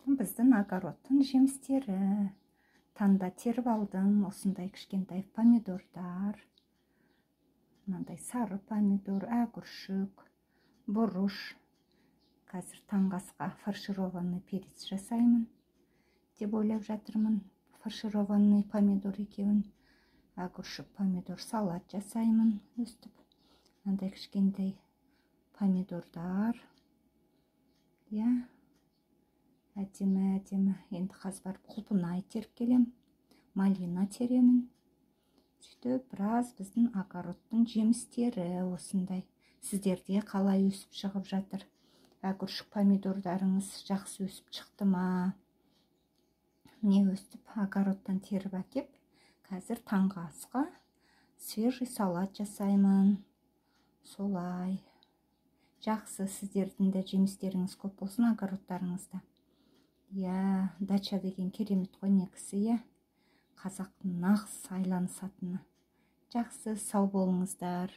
Біздің огородтың жемістері. Таңда теріп алдым осындай кішкентай помидордар. Мынандай сары помидор, огурчик, бұрыш. Қазір таңғы асқа фаршированный перец жасаймын деп ойлап жатырмын. Фаршированный помидор екеуін, огурчик, помидор салат жасаймын өстіп. Мынандай кішкентай помидордар. Иә, әдемі, әдемі. Енді қазір барып құлпынай теріп келем, малина теремін. Сөйтіп, біраз біздің огородтың жемістері осындай. Сіздерде қалай өсіп шығып жатыр? Огурчик, помидордарыңыз жақсы өсіп шықты ма? Міне, өстіп огородтан теріп әкеп, қазір таңғы асқа свежий салат жасаймын. Солай. Жақсы, сіздердің де жемістеріңіз көп болсын огородтарыңызда. Иә, дача деген керемет қой негізі, иә, қазақтың нағыз айланысатыны. Жақсы, сау болыңыздар.